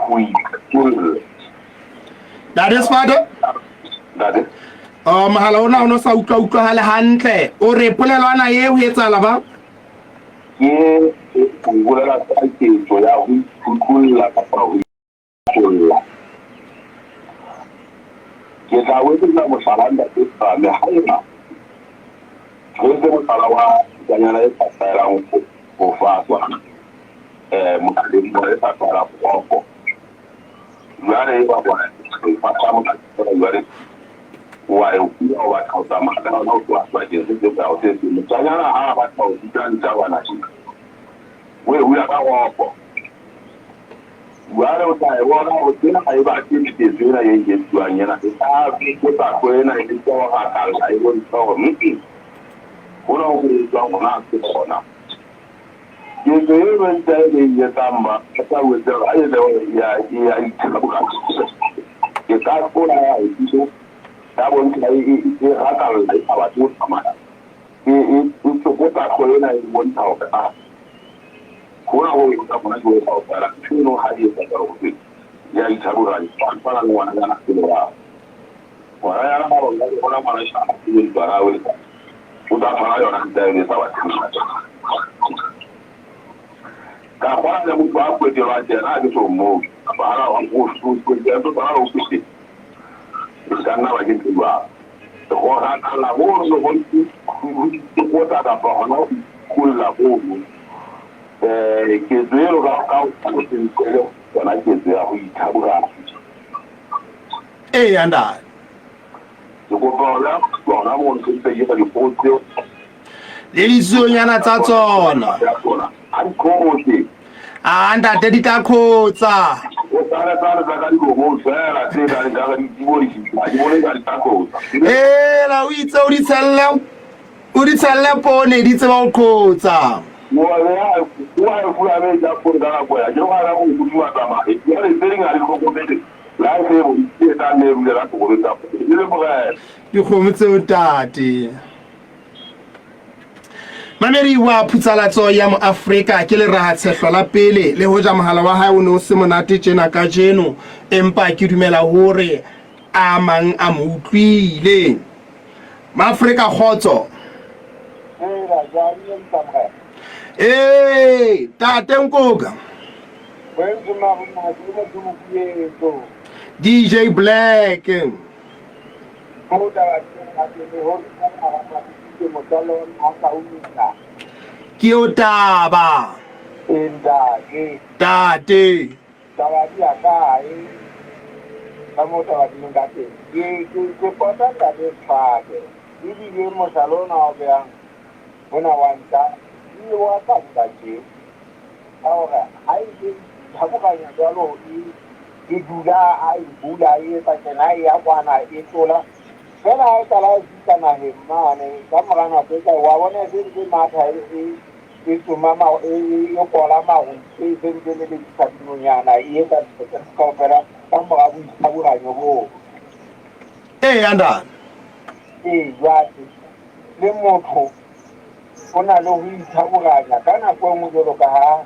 Ho itolla. Ntate Sefate? Ntate. Oh, mohala ona o no sa utlwa utlwahale hantle. O re polelwana e ho etsahala ba? Ke o bolela ka ketso ya ho ithutlolla kapa ho itolla. Ke tla o etsetsa mohlala ntate Same haeba re etse mohlala wa kanyana e sa tlwaelang ho faswa mokaleng e sa tlwaelang phoofo. Jwale e ba bona e fasa mokaleng jwale wa e hula o batla ho tsamaya ka yona ho tloha sebakeng se seng ho ya ho se seng. Motjhanyana ha a batla ho bitsa ntja ngwana o e hula ka ropo. Jwale o tla e bona hore tsena ha e batle ketso ena e etsuwang ena. E tla potlako ena e tlo rakalla e bontsha hore hona ho etswang hona ha se gona. Ketso eno e ntja e re e etsang ba tla o etsa ha e le ya ya ithaboka. E ka tlola ya e ya bontsha e e rakalla e sa batle ho tsamaya. E e e potlako ena e bontsha hore a hona ho etsa hona ke ho etsa kaofela. Ntho eno ha e etsa jwalo ho thwe ya ithaboka tshwana le ngwananyana ke lerato. Ngwananyana ha o bona ngwananyana a sebediswa ha o etsa o tla tshwara yona ntja eno e sa batleng ka kgona le motho a kwetelwang tjena ha ke so mmone kapa ha o tshwana le o kwetele e ka nna ba ke ntho jwalo go rakalla mono le go ikotla kapa hona ho ikolla mono ketso eno ka go sentle yona ketso ya go ithaburana. Eya ntate. Ke kopa hona tsona mo ntse ke etsa dipotso tseo. Le ditsuonyana tsa tsona. A di khotse. A ntate di tla khotsa. O tsale tsale tsa ka dikgomo fela tse ka di ka di di di di bone ka di tla khotsa. Ela o itse o di tshelle o di tshelle poone di tseba ho qhotsa. Wa ya wa e fula be ja poone ka nako ya ke ga go go tsamaya. Jwale tse ding ha di hlokomele. Dikgomo tseo ntate. Mamedi wa phutsalatso ya moAfrika ke leraha tshehlo la pele le hoja mohala wa hae o ne o se monate tjena kajeno empa ke dumela hore a mang a mo utlwile. Maafrika kgotso. Ee, tate Nkoka. DJ Black. Ke o taba. Tate. Taba di ya kae? Ka moo taba di leng ka teng. Ke, ke, ke pota ntate Tshwake. Ebile mohlala ona o behang ona wa ntja, e wa ka nka tje. Ka hore ha e le thabokanya jwalo e, e dula a e bula e etsa tjena e ya kwana e tlola. Fela ha e qala e fihla naheng mane ka mora nako e kae wa bona e se ntse matha e, e e tsoma ma, e, e, e kola maru e se ntse lelekisa dinonyana e etsa dintho tsena kaofela ka mora boithaboranyo boo. Eya ntate. Ee, jwale le motho o na le ho ithaboranya ka nako e nngwe jwalo ka ha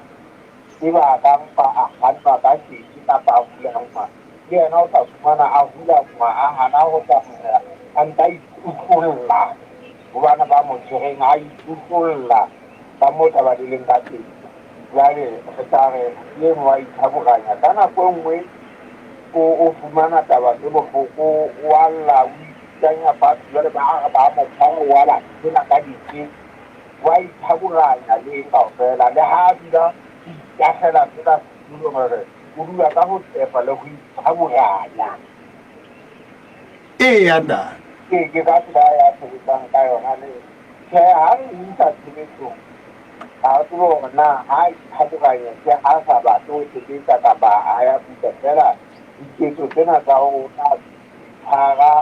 eba a ka mpa a kgannwa ka tjhese kapa a hulanngwa, le yena o tla fumana a hulanngwa, a hana ho tsamaya, a nta itutlolla ho bana ba mo tshwereng, a itutlolla ka moo taba di leng ka teng. Jwale re tla re ke eno wa ithaboranya. Ka nako e nngwe o, o fumana taba tse bohloko, o a lla, o ikanya fatshe, jwale ba re ba mo tshwara, o a ba tshela ka dife, wa ithaboranya le eng kaofela. Le ha a dula o itahlela fela setulong re re o dula ka ho tepa le ho ithaboranya. Eya ntate. Ee, ke ka tsela ya sebetsang ka yona le tjhe ha re e isa tshebetsong ha re tsebe hore na ha a ithaboranya ke ha a sa batle ho sebetsa kapa a ya buka fela diketso tsena tsa hore o tla tshwara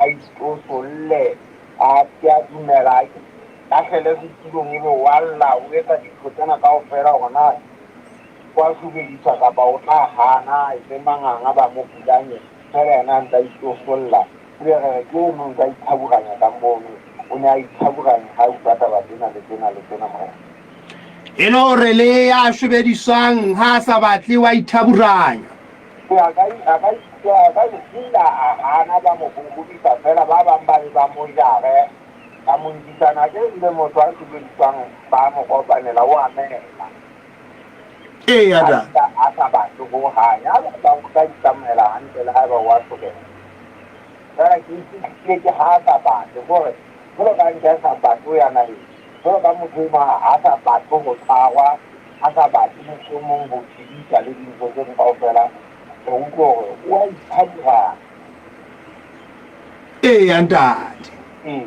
a itosolle a ke a dumela a lahlele setulong ebe wa lla o etsa dintho tsena kaofela hore na wa hlobediswa kapa o tla hana e se manganga ba mo hulanye fela yena a ntse a itosolla ebe re re ke eno ntse a ithaburanya ka mono o ne a ithaburanya ha a utlwa taba tsena le tsena le tsena morena. E le hore le ya shobediswang ha a sa batle wa ithaburanya. Ee, a ka a ka a ka ila a hana ba mo gogobisa fela ba bang ba be ba mo jare ba mo nkisana ke ebile motho a sebediswang ba mo kopanela o amela. Eya A da. sa a sa batle ho hang. Ya batlang o tla itsamaela hantle le haeba wa tlohela. Fela ke ikutlwile ke ha a sa batle kore jwalo ka nke a sa batle ho ya naheng, jwalo ka motho enwa a sa batle ho tshwarwa, a sa batle mohlomong ho phedisa le dintho tse ding kaofela, re utlwe hore o a iphaburana. Eya ntate. Ee,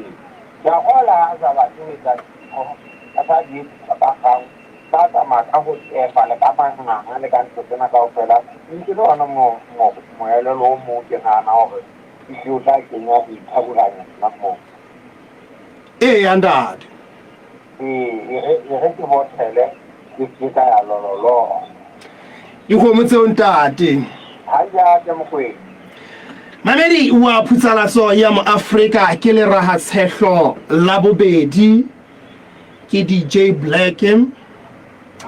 ke a kgolwa le ha a sa batle ho etsa dintho, a sa di etsisa ka kgang, ba tsamaya ka ho tefa le ka manganga le ka ntho tsena kaofela, ntse le ona moelelo o mong ke nahana hore ehlile o tla kenya ho ithaburanya hona moo. Eya ntate. Ee, e re ke bothele ke se ka ya lololoa. Dikgomo tseo ntate. Ha ke a tle Mokwena. Mamedi wa Phutsalatso ya Moafrika ke leraha tshehlo la bobedi ke DJ Black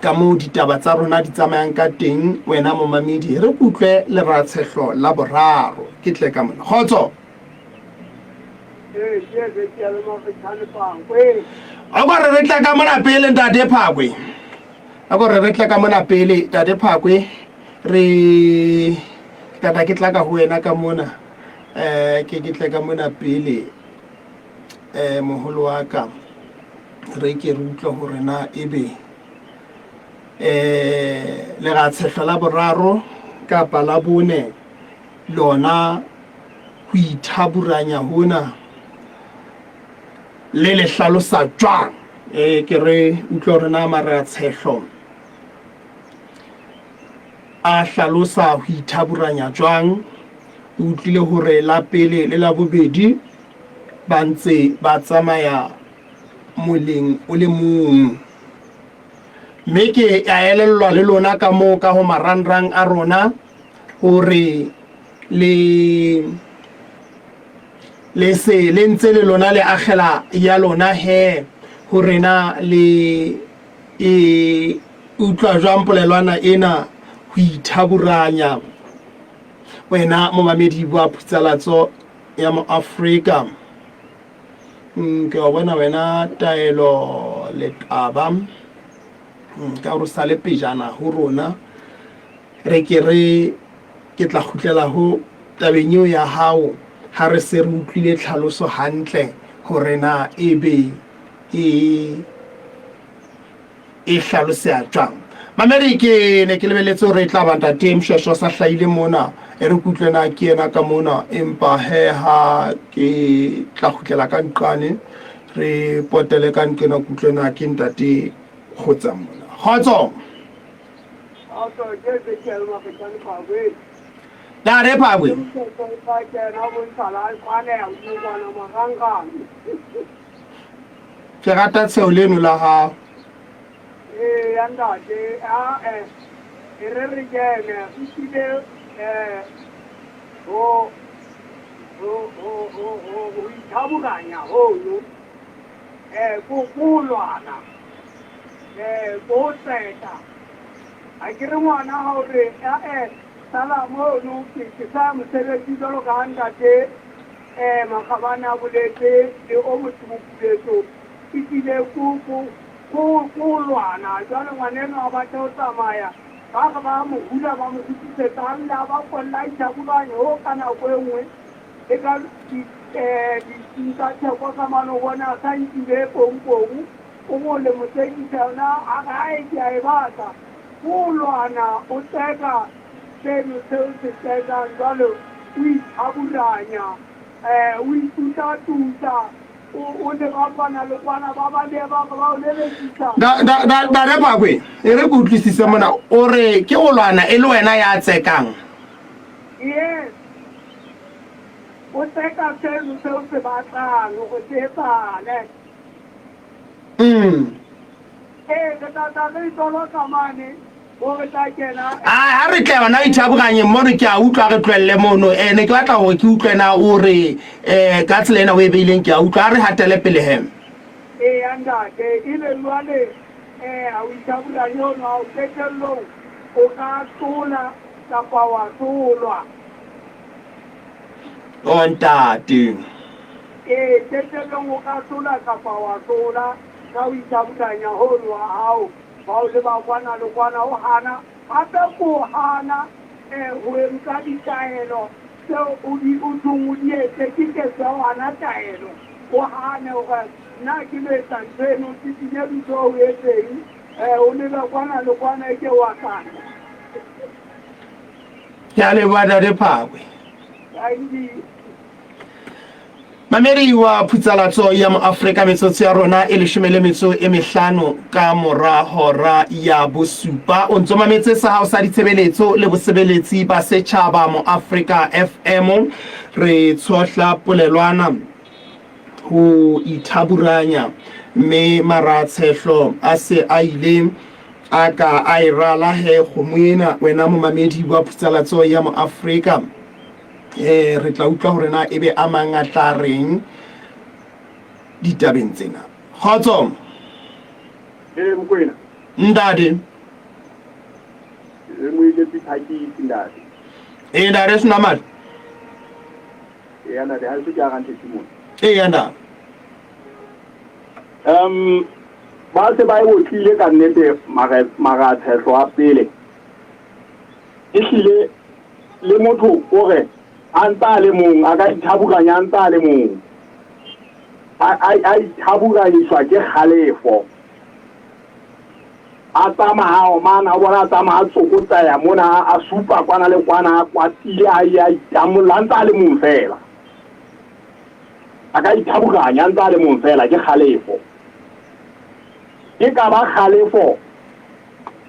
ka moo ditaba tsa rona di tsamayang ka teng wena momamedi re kutlwe leraha tshehlo la boraro ke tle ka mona kgotso. A ko re re tle ka mona pele ntate Phakwe. A ko re re tle ka mona pele ntate Phakwe re tata ke tla ka ho wena ka mona eh ke ke tle ka mona pele eh moholo wa ka re ke re utlwe hore na ebe eh le ga tshehlo la boraro kapa la bone lona ho ithaburanya hona le le hlalosa jwang? E ke re utlwe hore na mareatshehlo a hlalosa ho ithaburanya jwang. O utlwile hore la pele le la bobedi ba ntse ba tsamaya moleng o le mong. Mme ke a elellwa le lona ka moo ka ho marangrang a rona hore le le se le ntse le lona le akgela ya lona he hore na le e utlwa jwang polelwana ena ho ithaburanya wena momamedi wa phutsalatso ya moafrika. Ke wa bona wena taelo letaba ka gore sa le pejana ho rona re ke re ke tla kgutlela ho tabeng eo ya hao ha re se re utlwile tlhaloso hantle hore na ebe e e hlaloseha jwang. Mamedi ke ne ke lebeletse hore e tla ba ntate Mshweshwe sa hlahile mona e re kutlwe na ke yena ka mona empa he ha ke tla kgutlela ka nqane re potele ka nqena kutlwe na ke ntate Kgotsa mona. Kgotso. Ntate Phakwe. Ke rata tsheho leno la gago. Eya ntate, a-e, e re re kene, re tlile um ho ho ho ho ho ho ithabokanya hono, um ko ko lwana, um ko tseka. Ha ke re ngwana ha o re a-e sala mono ke ke sa ya mosebetsi jwalo ka ha ntate um Makgabane a boletse le o motho Mopuletso e tlile ko ko ko ko lwana jwale ngwaneno a batla ho tsamaya ba re ba mo hula ba mo kgutlisetsa a lla ba kolla a ithabolanya ho ka nako e nngwe le ka di um ditsing tsa theko ka mane o bona a sa nkile pompong o mo le mo tsekisa yona a re ae ke a e batla ko lwana o tseka seno seo se tsekang jwale o ithaburanya um o itutatuta o ne ba kwana le kwana ba ba ne ba ba o lelekisa. Ntate Phakwe, e re ke utlwisise mona, o re ke o lwana e le wena ya tsekang? Yes. O tseka seno seo se batlang hore se etsahale. Ee, re tla tla re itoloka mane. Ai, ha re tle yona ithabokanyeng mono ke a utlwa re tlohelle mono. Eh, ne ke batla hore ke utlwe na o re eh ka tsela ena o e beileng ke a utlwa. Ha re hatele pele he. Eya ntate, ebe jwale eh ha o ithabokanye hono ha o qetellong o ka tlola. kapa wa hlolwa. O ntate. Ee, qetellong o ka hlola kapa wa hlola ka ho ithabulanya hono wa hao, ba o leba kwana le kwana, o hana hape ko hana ho nka ditaelo tseo o di o thong o di etse, ke ketso ya ho hana taelo, o hane hore nna ke lo etsa ntho eno, o titinye ntho o etseng, o lebe kwana le kwana e ke wa kana. Ke a leboha Ntate Phakwe. Thank you. Mamedi wa phutsalatso ya moAfrika metsotso ya rona e leshome le metso e mehlano ka mora hora ya bosupa. O ntso mametse sa hao sa ditshebeletso le bosebeletsi ba setjhaba Moafrika FM. Re tshohla polelwana ho ithaburanya mme maratshehlo a se a ile a ka a e rala he kgomo ena wena momamedi wa phutsalatso ya Moafrika. Eh, re tla utlwa hore na ebe a mang a tla reng ditabeng tsena. Kgotso. Ee, Mokwena. Ntate. Re moeletsi Phakisi, ntate. Ee, ntate Senamane. Ee, ntate, ha se ke a ranthe mona. Ee, ntate. Ba se ba e otlile ka nnete mara tshehlo a pele. Ehlile le motho o re a ntse a le mong a ka ithaburanya a ntse a le mong. A ithaburanyiswa ke kgalefo. A tsamaya a omana, o bona a tsamaya a tsokotseya mona, a supa kwana le kwana, a kwatile, a ye a itamolla a ntse a le mong feela. A ka ithaburanya a ntse a le mong feela ke kgalefo. E ka ba kgalefo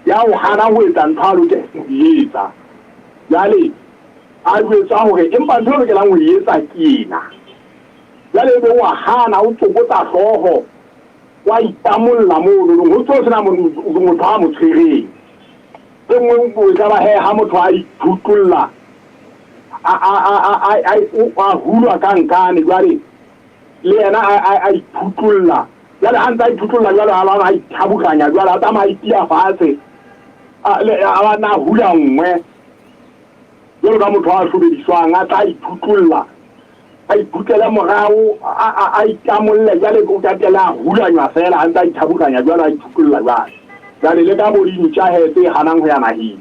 ya ho hana ho etsa ntho a lokelang ho e etsa. Jwale a jwetswa hore empa ntho e lokelang ho e etsa ke ena. Jwale ebe o a hana, o tsokotsa hlooho, wa itamolla mono, ho ntse ho sena motho a mo tshwereng. E nngwe e ka ba he ha motho a ithutlolla, a hulwa ka nkane, jwale le yena a ithutlolla. Jwale ha ntse a ithutlolla jwalo, a ba a ithabukanya jwalo, a tsamaya a itiya fatshe, a ba na hula nngwe jwalo ka motho a hlobediswang, a tla ithutlolla, a ikutlele morao, a itamolle jwale, o tatele a hulanywa feela, a ntse a ithabukanya jwalo, a ithutlolla jwalo. Jwale le ka bo dintja he tse hanang ho ya naheng,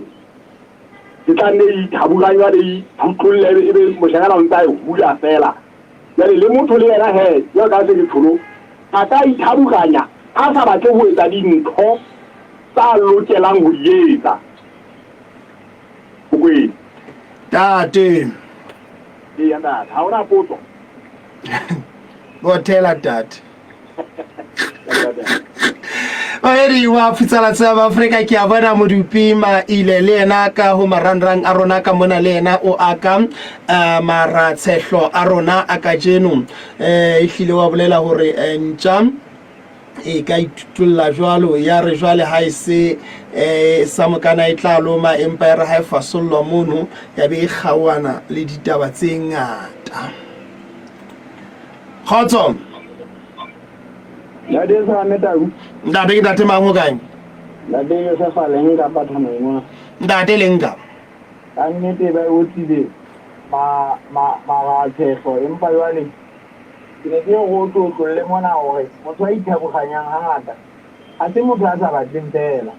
e tla nne e ithabukanywa le ithutlolle, ebe moshanyana o ntse a e hula feela. Jwale le motho le yena he, jwalo ka se ke tsholo, a ka ithabukanya a sa batle ho etsa dintho tsa lokelang ho di etsa. Mokwena. Tate. Eya ntate, ha ona potso. Bothela tate. Baedi wa Phutsala tsa Afrika ke a bona Modupi Maile le yena ka ho marangrang a rona ka mona le yena o aka uh, maratshehlo a rona a kajeno. Eh ehlile wa bolela hore eh, ntja e ka ithutolla jwalo ya re jwale ha e se eh sa mokana e tla loma empa ya re ha e fasollwa mono ya be e kgaoana le ditaba tse ngata. Kgotso. Ntate Same Tau. Ntate ke ntate mang ho kae? Ntate Josefa Lenka Pathanong mona. Ntate Lenka. Ka nnete ba e otlile ma ma maratshehlo empa jwale ke ne ke re o tlotlolle mona hore motho a ithaboganyang hangata ha se motho a sa batleng feela.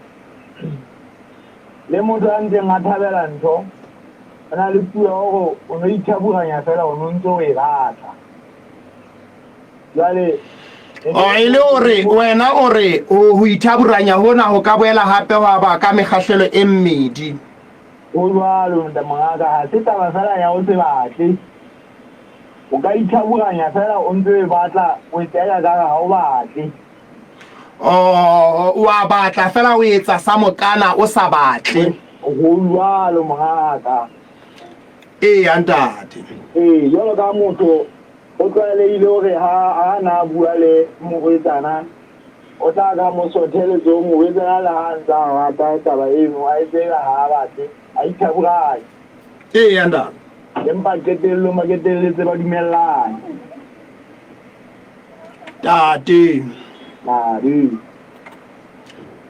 Le motho a ntseng a thabela ntho o na le puo ya hore o no ithaboganya feela o no ntse o e batla. Jwale O e le hore wena o re ho ithaburanya hona ho ka boela hape hwa ba ka mekgahlelo e mmedi. Ho jwalo ntate mongaka, ha se taba feela ya ho se batle. O ka ithaburanya feela o ntse o e batla, o e tseka ka ha o batle. Oh, o a batla feela o etsa sa mokana o sa batle. Ho jwalo mongaka. Eya ntate. Ee, jwalo ka motho Ho tlwaelehile hore ha a na bua le morwetsana, o tla ka mo sothe letsohong. Morwetsana le ha a ntse a rata taba eno, a etse eka ha a batle, a ithaburanye. Eya ntate. Empa qetellong ba qetelletse ba dumellane. Tate. Ntate.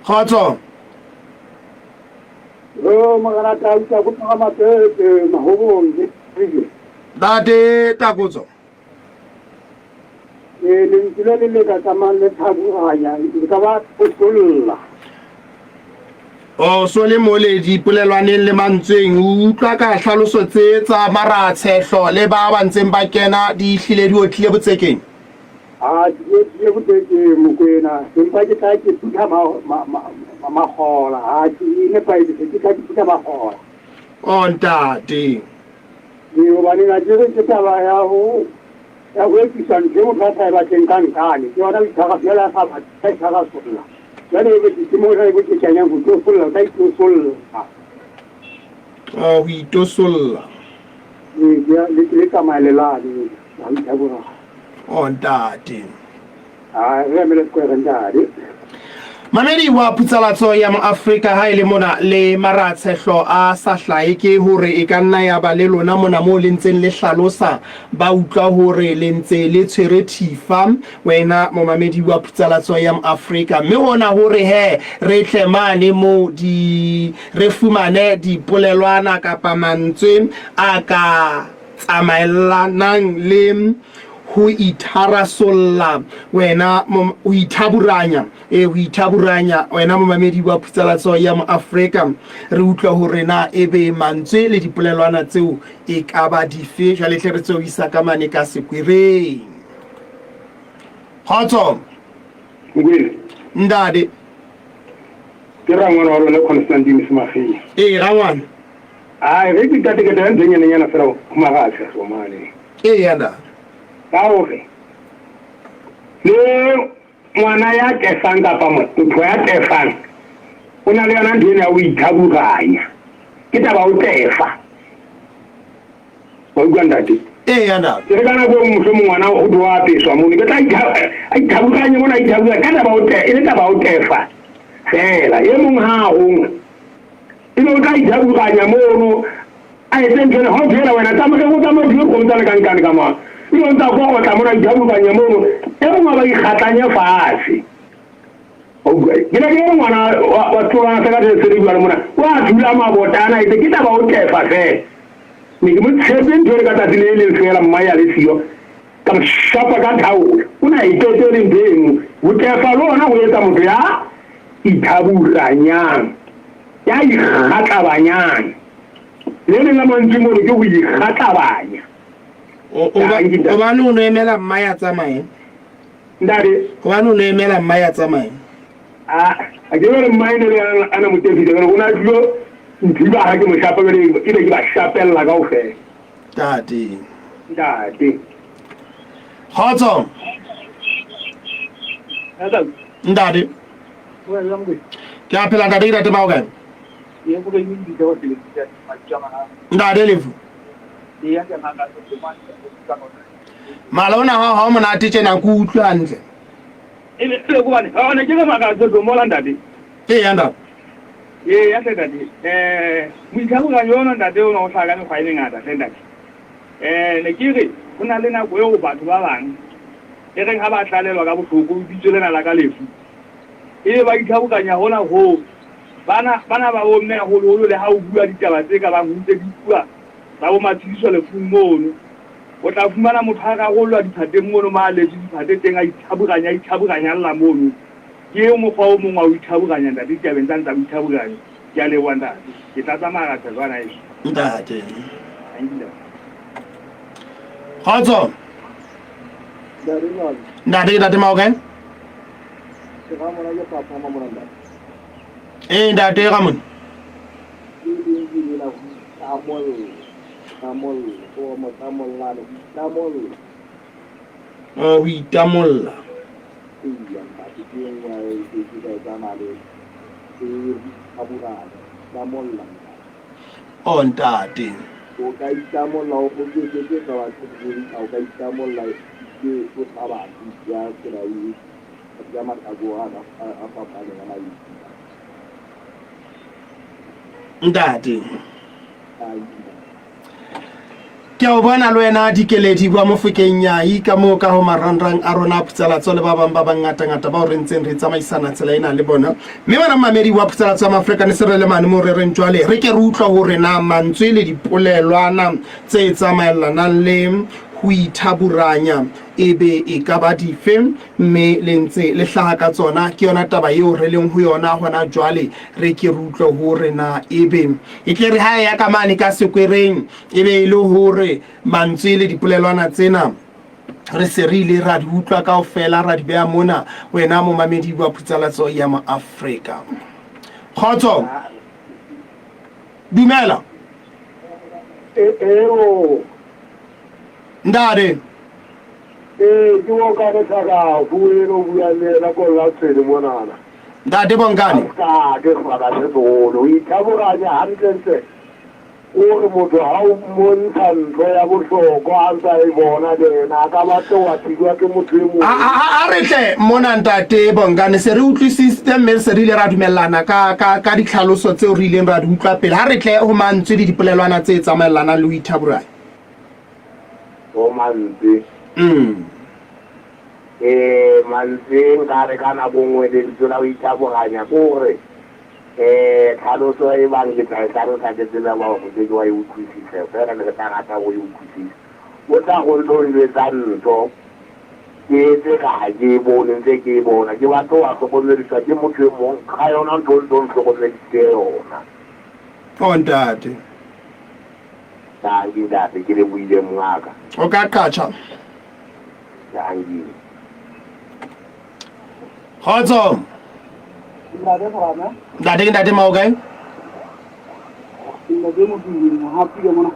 Kgotso. O morena Tau ka go tloga Mapepe mahobong ke rile. Ntate Takotso. Ee, lentswe le le le ka tsamayang le thaburanya le ka ba tosolla. O so le mole dipolelwaneng le mantsweng o utlwa ka hlaloso tse tsa maratshehlo le ba ba ntseng ba kena di hlile di otlile botsekeng. A di otlile botsekeng Mokwena, empa ke tla ke phutha magola. A ke e nepahetse se ke tla ke phutha magola. O ntate. Ee, hobane a ke re ke taba ya ho ya ho etsisa ntho e motho a sa e batleng ka nkane. Ke yona ho itshwara jwale a sa batle a itshwara Jwale ebe ke mo jwale ke kenyang ho tosolla, o tla itosolla. Oh, ho itosolla. Ee, le le tsamaya lelane ha o ithabora. Oh, ntate. Ah, re emele square ntate. Mamedi wa phutsalatso ya moAfrika ha e le mona le maratshehlo a sa hlahe ke hore e ka nna ya ba le lona mona moo le ntseng le hlalosa ba utlwa hore le ntse le tshwere thifa wena momamedi wa phutsalatso ya moAfrika mme hona hore he re tle mane moo di re fumane dipolelwana kapa mantswe a ka tsamaellanang le ho itharasolla wena ho ithaburanya e ho ithaburanya wena momamedi wa phutsalatso ya moAfrika re utlwa hore na ebe mantswe le dipolelwana tseo e ka ba dife jwale tle re tseo isa ka mane ka sekwereng kgotso Mokwena. Ntate. Ke rangwana wa lona Constantine Semageng. Ee rangwana. Ai re ke katekete ya ntho fela ho maratha so mane. Ee yana. Ka hore le ngwana ya tefang kapa motho ya tefang o na le yona ntho ena ya ho ithaburanya. Ke taba o tefa. Wa utlwa ntate? Ee yana. Ke re ka nako e nngwe mohlomong ngwana o tlo apeswa mono ke tla a ithaburanye mona a ithaburanya ka taba o te e le taba o tefa fela e mong ha a gongwe ebe o tla ithaburanya mono a etse ntho ena ha o phela wena tsamaya o tsamaya dilo kgomo tsa lekankane ka mona ebe o ntsa kwa otla mona ithaburanya mono e mongwe ba ikgatlanye fatshe ke ne ke le ngwana wa tholwana sa ka se re buang mona wa dula mabota ana etse ke taba o tefa fela ne ke mo tshepe ntho e ka tsatsi le leng fela mma ya le siyo ka mo shapa ka thaola o na itete le ntho eno ho tefa le ona ho etsa motho ya ithaburanyang ya ikgatlabanyang le leng la mantswe mono ke ho ikgatlabanya Hobane o no emela mma ya tsamaye. Ntate. Hobane o no emela mma ya tsamaye. A a ke re mma ene le ana mo tefisa o na tlilo nthiba ha ke mo shapa jwale ebe ke ba shapella kaofela. Ntate. Ntate. Kgotso. Ntate. Ke a phela ntate ke ntate bao kae? Ntate Lefu. Mala ona ha ha monate tjena ke utlwe hantle. Ee ntate. Ee ya ntate. Moithabokanyo ona ntate ona o hlaha ka mekgwa e mengata hle ntate. Ne ke re ho na le nako eo batho ba bang e reng ha ba tlalelwa ka bohloko bitso lena la ka lefu ebe ba ithabokanya hona hoo bana bana ba bomme haholoholo le ha o bua ditaba tse ka bang ho ntse di bua tsa bo matshediso lefung mono o tla fumana motho a rarollwa diphateng mono ma a letswe diphate teng a ithaburanya a ithaburanya lla mono ke eo mokgwa o mong wa ho ithaburanya ntate ditabeng tsane tsa boithaburanyo ke a leboha ntate ke tla tsamaya ka tshelo ana eso Ntate. Kgotso. Ntate ke ntate Mao kae? Ee ntate Ramon. Oh, ho itamolla. Oh ntate. O ka itamolla o ke ke ke ka batho o ka itamolla ke o sa batho ya tsela e ya mahlako a fapaneng a mabedi. Ntate. Ke Ke a o bona le wena Dikeledi wa Mofokeng Nyai ka moo ka ho marangrang a rona a Phutsalatso le ba bang ba bangatangata bao re ntseng re tsamaisana tsela ena le bona. Mme wena mmamedi wa Phutsalatso ya Maafrika ne se re le mane moo re reng jwale re ke re utlwa hore na mantswe le dipolelwana tse tsamaellanang le ho ithaburanya ebe e ka ba dife mme le ntse le hlaha ka tsona. Ke yona taba eo re leng ho yona hona jwale. Re ke re utlwe hore na ebe e tle re ha e ya ka mane ka sekwereng e be e le hore mantswe le dipolelwana tsena re se re ile ra di utlwa kaofela ra di beha mona wena momamedi wa Phutsalatso ya Moafrika. Kgotso, dumela. Eo. Ntate. Ee, ke Bongane Tlhakafu eno o buang le yena ko Latshwele monana. Ntate Bongane. Ka ke sebaka se seholo. O ithaboranya hantlentle. O re motho ha o mmontsha ntho ya bohlokwa a ntsa e bona le yena a ka batla wa thijwa ke motho e mong. A re tle mona ntate Bongane se re utlwisisitse mme se re ile ra dumellana ka ka ka ditlhaloso tseo re ileng ra di utlwa pele. Ha re tle ho mantswe le dipolelwana tse tsamaellanang le ho ithaburanya. Ho mantswe. Ee, mantswe nka re ka nako nngwe lentswe la ho ithaburanya ke hore um tlhaloso e bang ke tla e hlalosa ke tsebe ba hore ke ke wa e utlwisisa fela ne ke tla rata go e utlwisisa. O tla go ntlo njwetsa ntho ke etse ka ha ke e bone ntse ke e bona ke batlo wa hlokomediswa ke motho e mong ka yona ntho o ntso ntlhokomedisitse yona. Oh ntate. Dankie ntate, ke lebohile mongaka. O ka qatjha. Dankie. Kgotso. Ntate Morana. Ntate ke ntate Mao kae? Ntate Motuli Mohapi ka mona.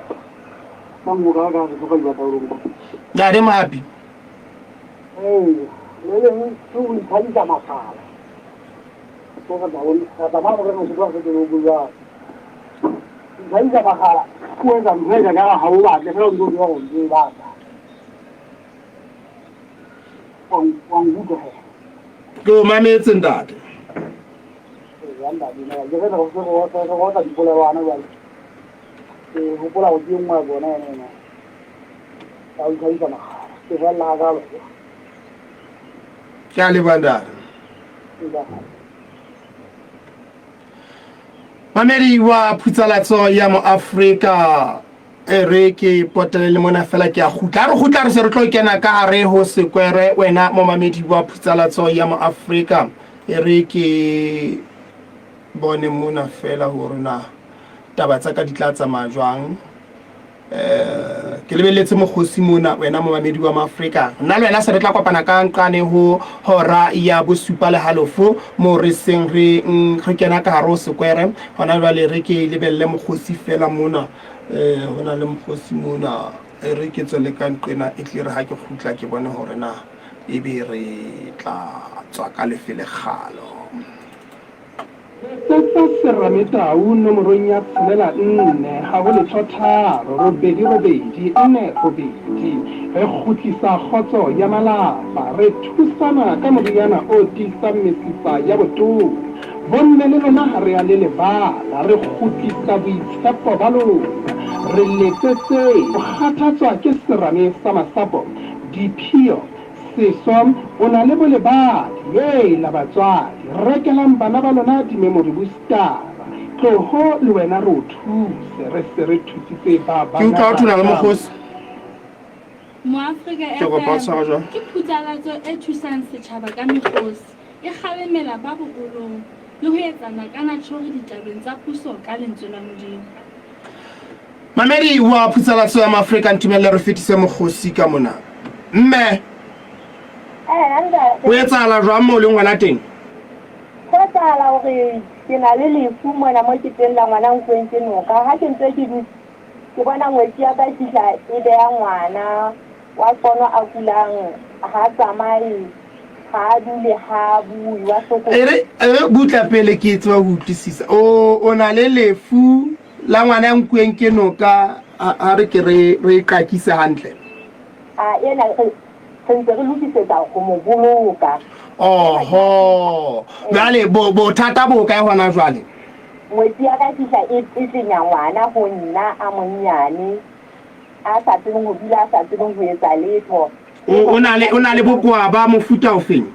Ka moka ka re tloga dibataolong. Ntate Mohapi. Ee, le leng ke ho ithabisa makgala. Ke re tla bona, re tsamaya mo re re tloga se tlo bua. Ithabisa makgala, o etsa ntho e ka ha o batle fela o ntse o tseba hore o ntse o e batla. Wa nkutlwa he? Ke o mametse ntate. Ee, ntate, ke re re otla dipolelwana jwale. Ke hopola hore ke e nngwe ya tsona yona ena. Ya ho ithabisa makgala. Ke fella hakalo. Ke a leboha ntate. Mamedi wa Phutsalatso ya Moafrika e re ke potele le mona fela ke a kgutla. Ha re kgutla re se re tlo kena ka hare ho sekwere wena momamedi wa Phutsalatso ya Moafrika. E re ke bone mona fela hore na taba tsa ka di tla tsamaya jwang. Eh, ke lebeletse mokgosi mona wena momamedi wa Maafrika. Nna le wena se re tla kopana ka nqane ho hora ya bosupa le halofo moo re seng re re kena ka hare ho sekwere. Hona jwale re ke lebelle mokgosi fela mona. Eh, ho na le mokgosi mona. E re ke tswele ka nqena e tle re ha ke kgutla ke bone hore na ebe re tla tswa ka lefe lekgalo. Letsetsa Serametau nomorong ya 6 4 ha ho letho 3 8 8 4 8. Re kgutlisa kgotso ya malapa, re thusana ka moriana o tiisang mesifa ya botona. Bomme le lona ha re a le lebala, re kgutlisa boitshepo ba lona. Re letsetseng. O kgathatswa ke serame sa masapo, diphio, Seso, o na le bolebadi. Heela batswadi, rekelang bana ba lona di-memory boostara. Tloho le wena re o thuse, re se re thusitse ba Ke utlwa ho thuna le bangata. mokgosi. Moafrika Ke kopa o FM tshwara jwang? ke phutsalatso e thusang setjhaba ka mekgosi, e kgalemela ba boholong le ho etsa nakanatjhori ditabeng tsa puso ka lentswe la Modimo. Mamedi wa Phutsalatso ya Maafrika, ntumelle re fetise mokgosi ka mona. Mme, Eh, ho etsahala jwang moo o leng hona teng? Ho etsahala hore ke na le lefu mona mo ke teng la ngwana nkuweng ke noka. Ha ke ntse ke dutse, ke bona ngwetsi ya ka e fihla e beha ngwana wa sono a kulang, ha tsamaye, ha a dule, ha a bue, wa sokola. E re, e re butla pele ke tseba ho utlwisisa. O, o na le lefu la ngwana ya nkuweng ke noka, ha re ke re re e qakise hantle. A ena re re ntse re lokisetsa ho mo boloka. Oho. Jwale bo bothata bo kae hona jwale? Ngwetsi ya ka fihla e tlenya ngwana ho nna a monnyane. a sa tsebeng ho dula, a sa tsebeng ho etsa letho. O, o na le, o na le bokowa ba mofuta ofeng?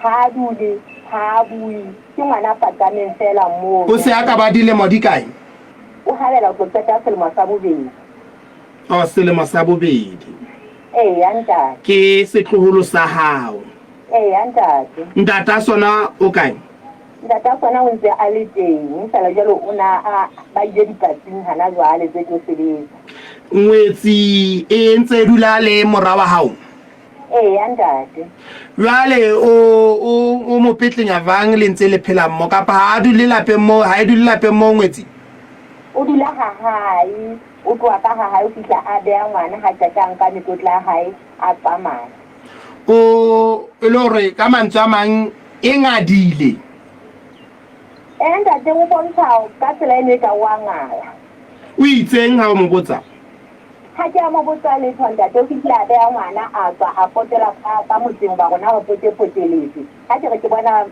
Ha a dule, ha a bue, ke ngwana a paqameng feela moo. O se a ka ba dilemo di kae? O habela ho tlo qeta selemo sa bobedi. Oh, selemo sa bobedi. Eya, ntate. Ke setloholo sa hao. Eya, ntate. Ntata sona o kae? Ntata sona o ntse a le teng, feela jwale o na a, ba ile dipatsing hana jwale tse tlo sebetsa. Ngwetsi e ntse e dula le mora wa hao? Eya, ntate. Jwale o, o, o mo petlenya jwang le ntse le phela mmo? Kapa ha a dule lapeng moo, ha e dule lapeng moo ngwetsi? O dula ha hae, o tloha ka ha hae o fihla a beha ngwana ha qeta a nka mekotla ya hae a tsamaya. O, e le hore ka mantswe a mang e ngadile. Eya, ntate, o bontsha ka tsela eno e ka o a ngala. O itseng ha o mo botsa? Ha ke a mo botsa letho, ntate. O fihlile a beha ngwana, a tswa a potela ka, ka motseng hoba rona re potepoteletswe. Ha ke re ke bona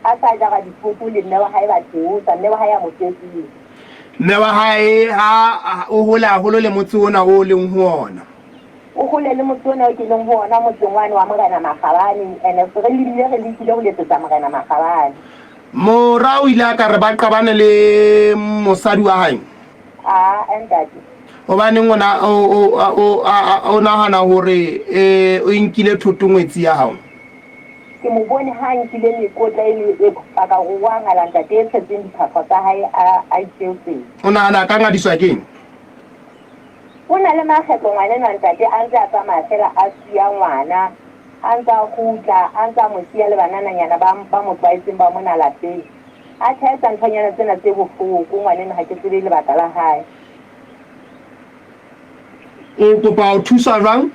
a sa jara dithoto le mme wa hae ba theosa, mme wa hae a mo tswetseng. Mme wa hae ha o hole haholo le motse ona o leng ho ona. O hole le motse ona o ke leng ho ona, motseng wane wa Morena Makgabane. Ene re lebile re lekile ho letsetsa Morena Makgabane. Mora o ile a ka re ba qabane le mosadi wa hae. Aa, ntate. Hobaneng o na o o o o nahana hore eh o nkile thoto ngwetsi ya hao? Ke mo bone ha a nkile mekotla eno e paka hore o a ngala ntate e tshetseng diphahlo tsa hae a a itšeotseng. O nahana a ka ngadiswa keng? Ho na le makgetlo ngwanenwa ntate a ntse a tsamaya feela a siya ngwana, a ntse a kgutla, a ntse a mo siya le banananyana ba ba mo tlwaetseng ba mona lapeng. A tjhaetsa nthonyana tsena tse bohloko ngwanenwa ha ke tsebe lebaka la hae. O kopa ho thuswa jwang?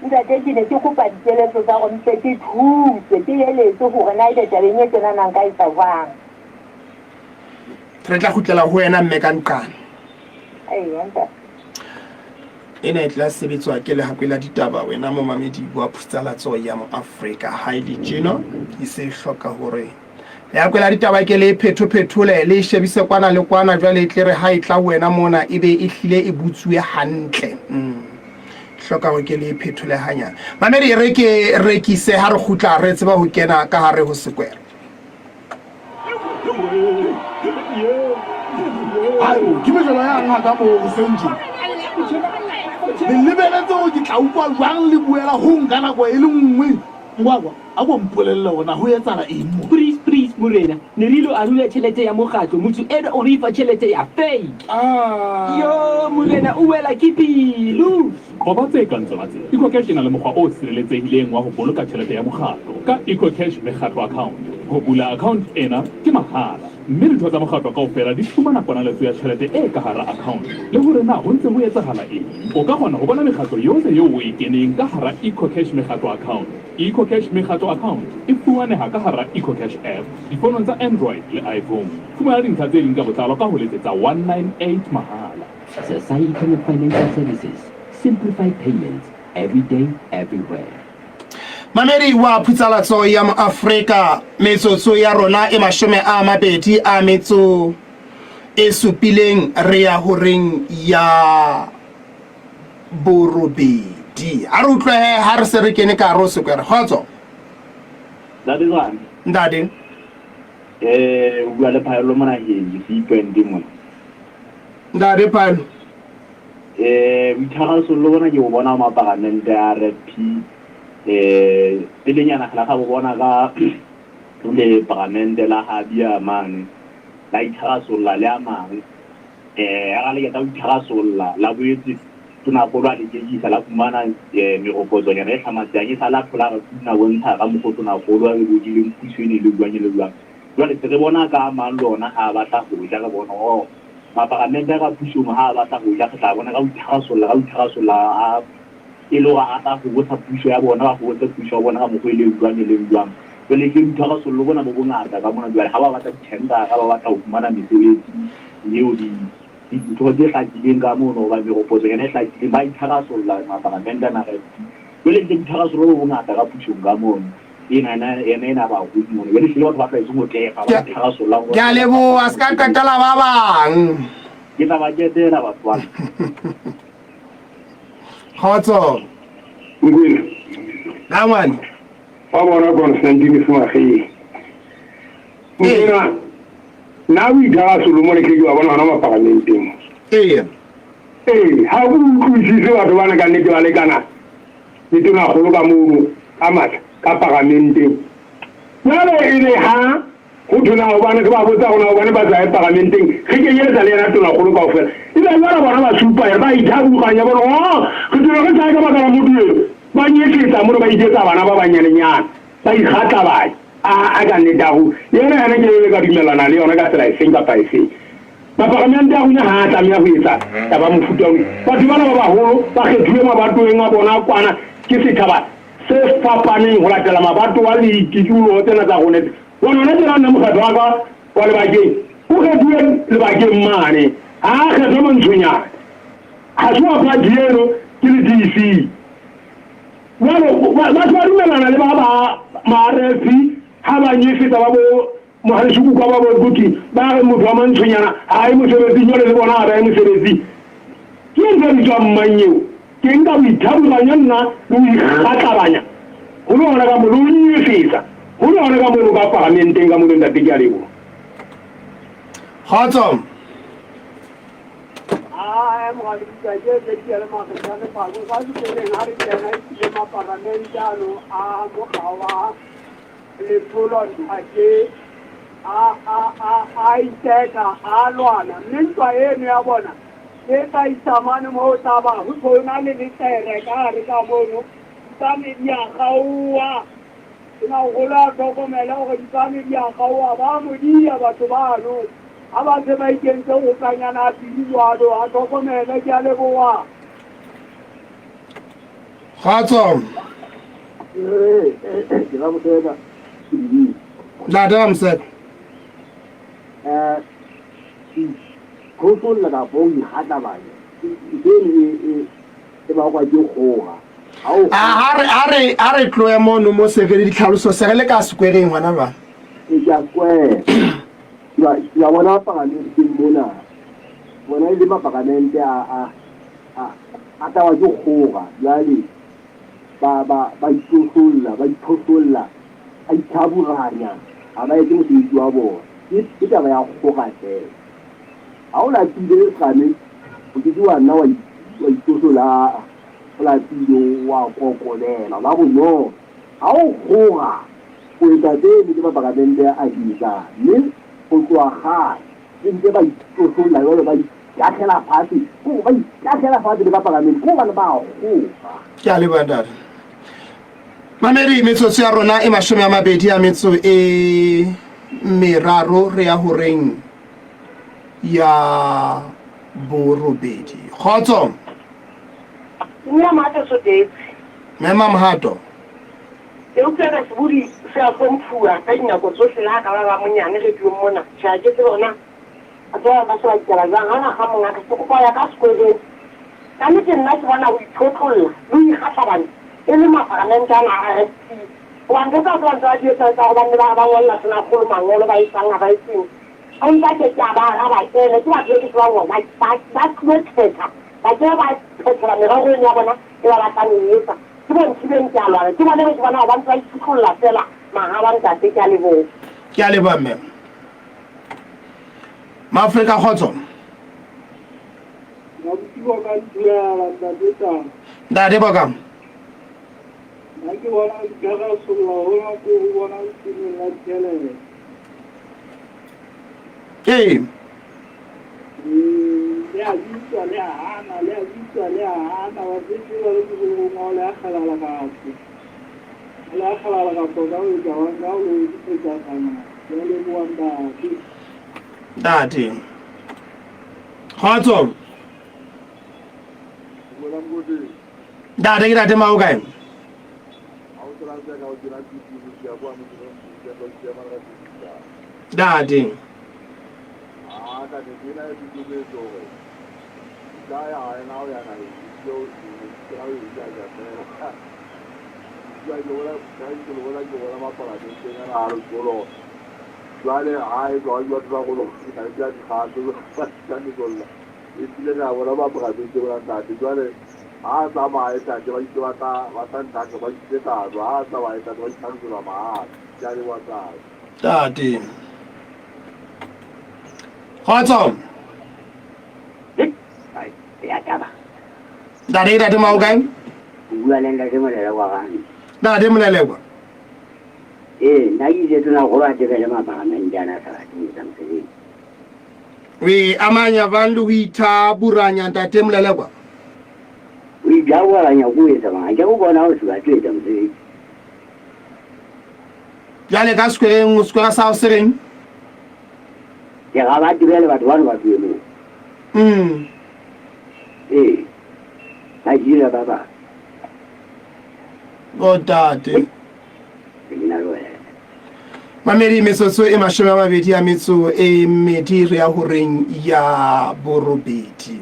Ntate ke ne ke kopa dikeletso tsa hore mpe ke thuswe, ke eletswe hore na ebe tabeng e tjena na nka etsa jwang. Re tla kgutlela ho wena mme ka nqane. Eya ntate. Ena e tla sebetswa ke lehakwe la ditaba wena momamedi wa Phutsalatso ya Moafrika. Ha e le tjena e se hloka hore lehakwe la ditaba ke le phetho-phethole le shebise kwana le kwana jwale e tle re ha e tla wena mona e be e hlile e butsuwe hantle. Hloka hore ke le phethole hanyane. Mamedi e re ke rekise ha re kgutla re tseba ho kena ka hare ho sekwere. Ayo, ke mejolo yang ha ka moo hoseng tje? Le lebeletse hore ke tla utlwa jwang le buela hong ka nako e le nngwe? Ngwakwa, a ko mpolelle hore na ho etsahala eng mona. Please, please, morena, ne re ilo arula tjhelete ya mokgatlo, motho enwa o re fa tjhelete ya fake. Yo, morena, o wela ke pelo. Qoba tse kang tsona tsena. EcoCash e na le mokgwa o sireletsehileng wa ho boloka tjhelete ya mokgatlo ka EcoCash Mekgatlo Account. Ho bula account ena ke mahala, mme ditho tsa mokgatlo kaofela di fumana ponaletso ya tjhelete e ka hara account le hore na ho ntse ho etsahala eng. O ka kgona ho bona mekgatlo yohle eo o e keneng ka hara EcoCash Mekgatlo Account. EcoCash Mekgatlo Account e fumaneha ka hara EcoCash app difonong tsa Android le iPhone. Fumana dintlha tse ding ka botlalo ka ho letsetsa 198 mahala. Safaricom Financial Services, simplify payments every day, everywhere. Mamedi wa phutsalatso ya Moafrika, metsotso ya rona e 27 re ya horeng ya borobedi. Ha re utlwehe ha re se re kene ka hare ho sekwere. Kgotso. Ntate Zwane. Ntate. Eh, o bua le Phaello mona Hedi, C point mona. Ntate Phaello. Eh, boitharasollo bona ke bo bona ho maparamente a RFP. Eh, pelenyana re la ga bo bona ka le paramente la ha bia mane la itharasolla le a mang. Eh, ha le qeta ho itharasolla la boetse tonakgolo a le kekisa la fumana eh, merokotsonyana e hlamatsehang e sa la thola re tuna bontsha ka mokgwa tonakgolo a re bodileng puso e ne le jwang e le jwang. Jwale se re bona ka a mang le ona ha a batla ho ja re bona oh maparamente a ka pusong ha a batla ho ja re tla bona ka ho itharasolla ka ho itharasolla a e le hore a tla hobosa puso ya bona ba hobose puso ya bona ka mokgwa e leng jwang e leng jwang. Jwale ke boitharasollo bona bo bongata ka mona jwale ha ba batla dithendara ba batla ho fumana mesebetsi eo di dintho tse hlakileng ka mono hoba meropotso yona e hlakileng ba itharasolla maparamente ana a RFP. Jwale ntle boitharasollo bo bongata ka pusong ka mono. Ena ena ena ba hodimo jwale hlile batho ba tlwaetseng ho tefa ba itharasolla. Ke a leboha se ka qetela ba bang. Ke tla ba ketela batho bana. Kgotso. Nkwena. Rangwane. Wa bona Constantine Semageng. Nkwena, nna o ithaga Solomone ke ke wa bona hona maparamenteng. Ee. Ee, ha o utlwisise batho bana ka nnete ba lekana le tonakgolo ka mono ka matla ka paramenteng. Jwale e le ha Ho thwe na hobane re ba botsa hore na hobane ba sa ye paramenteng, re kenyeletsa le yena tonakgolo kaofela. Ebe jwale bona ba supa ya ba ithabukanya bona oh, re tsela re sa ye ka baka la motho eno. Ba nyefetsa mono ba iketsa bana ba banyanenyana, ba ikgatlabanya. A a ka nnete a go yena yena ke le ka dumellana le yona ka tsela efeng kapa efeng. Maparamente a rona ha a tlameha ho etsa taba mofuta ona. Batho bana ba baholo ba kgethuwe mabatoweng a bona kwana ke setjhaba se fapaneng ho latela mabatowa le ditikoloho tsena tsa rona. Bona hona tjena nna mokgatlo wa ka wa lebakeng o kgethuwe lebakeng mane, ha a kgethwa Mantshonyane. Ha se wa party eno, ke le DC. Jwale batho ba dumellana le ba ba ma-RFP ha ba nyefetsa ba bo Mohalesu Kuka ba bo Kuthi ba re motho wa Mantshonyana ha a ye mosebetsing jwale le bona ha ba ye mosebetsing. Ke ntho e bitswang mang eo? Ke nka boithaboganya nna le ho ikgatlabanya ho le hona ka mo le ho nyefetsa ho le hona ka mono ka paramenteng ka mono ntate ke a leboha. Kgotso. Ae mogaditsa ke Ezekiel Magetshane Phako kwa sekoleng ha re kena e tlile maparamente ano a mokga wa letsholo ntate a a a a iteka a lwana mme ntwa eno ya bona e tla isa mane moo tla ba ho so na le letlere ka gare ka mono dipane di a kgaoa ke na golo a tlhokomele gore dipane di a kgaoa ba mo dia batho bano ha ba se ba ikentse go kanyana a pidi jwalo a tlhokomele ke a leboga. Kgotso. Ke Ramoseka. Ntate Ramoseka. Go kapa o ikgatlabanya ntho eno e e bakwa ke kgoga. A re tloe mono mo se re le ditlhaloso se re le ka sekwereng gona jwale. E ke a square. Ke a bona paramenteng mona. Bona e le maparamente a a a a tlawa ke kgoga jwale ba ba ba itsosolla ba ithosolla a ithaburanya ha ba etse mosebetsi wa bona. Ke taba ya kgoga fela. Ha o lapile gane o ke ke wa nna wa itsosola aa o lapile wa kokobela ba bonolo. Ha o kgoga o etsa tseno tse maparamente a di etsang mme ho tloha kgale ke ntse ba itsosolla jwalo ba itahlela fatshe ke hore ba itahlela fatshe le ka paramente ke hobane ba kgoga. Ke a leboha ntate. Mamedi, metsotso ya rona e 20 a metso e meraro re ya horeng ya borobedi. Kgotso. Mme Mohato Sotetse. Mema Mohato. Eupša ka sebodi se a hlomphuwa ka dinako tsohle le ha ka ba ba monyane radiong mona. Tjhe, ha ke tsebe hore na batho ba bang ba sheba ditaba jwang. Ha ona ga mongaka, ke kopa ho ya ka sekwereng. Ka nnete nna ke bona ho ithotlolla le ho ikgahlabanya e le maparamente ana a RFP. Hoba ntho tseo tse ba ntse ba di etsa tsa hore ba nne ba re ba ngolla Tonakgolo mangolo ba etsang ha ba etseng. O ntse a ke ke a ba araba ene ke batho be ke tsebang hore ba ba ba tlilo khetha ba ke ba phethela merero eno ya bona e ba batlang ho e etsa. Ke bo Nthibeng ke a lwana ke bone be ke bona hore ba ntse ba ithutlolla feela mahala ntate ke a leboha. Ke a leboha mme. Maafrika kgotso. Ntate Bokang. Nna ke bona ditharasolla hona ko ho bona lesimeng la ditjhelete. Ee. Le a bitswa le a hana, le a bitswa le a hana, wa se tseba le mokolong wa le a kgalala batho. Le a kgalala batho ka ho etsa wa ka ho etsa kana. Ya leboha ntate. Ntate. Kgotso. Ntate ke ntate Mao kae? Ntate. Ehlile re a bona maporamente bona ntate. Jwale ha a tsamaye ntate ba itse ba tla ba tla nthaka ba itse tsa ha a tsamaye ntate ba ithakiselwa mahala. Ke a leboha ntate. Ntate. Kgotso. Ya taba. Ntate ntate ma o kae? O bua le ntate Molelekwa gane. Ntate Molelekwa. Ee, nna ke itse tsena go ba tebele maparamente ana a sa batle ho etsa mosebetsi. O e amanya jwang le ho ithaburanya ntate Molelekwa? O ithaburanya ko etsa bang? Ke go bona o se batle ho etsa mosebetsi. Jwale ka sekwereng, sekwera sa hao se reng? Ke ga ba tebele batho bano ba tlohe moo. Ee, ba hira ba bang. O tate. Ke na le wena. Mamedi metsotso e 20 a metso e mmedi re ya horeng ya borobedi.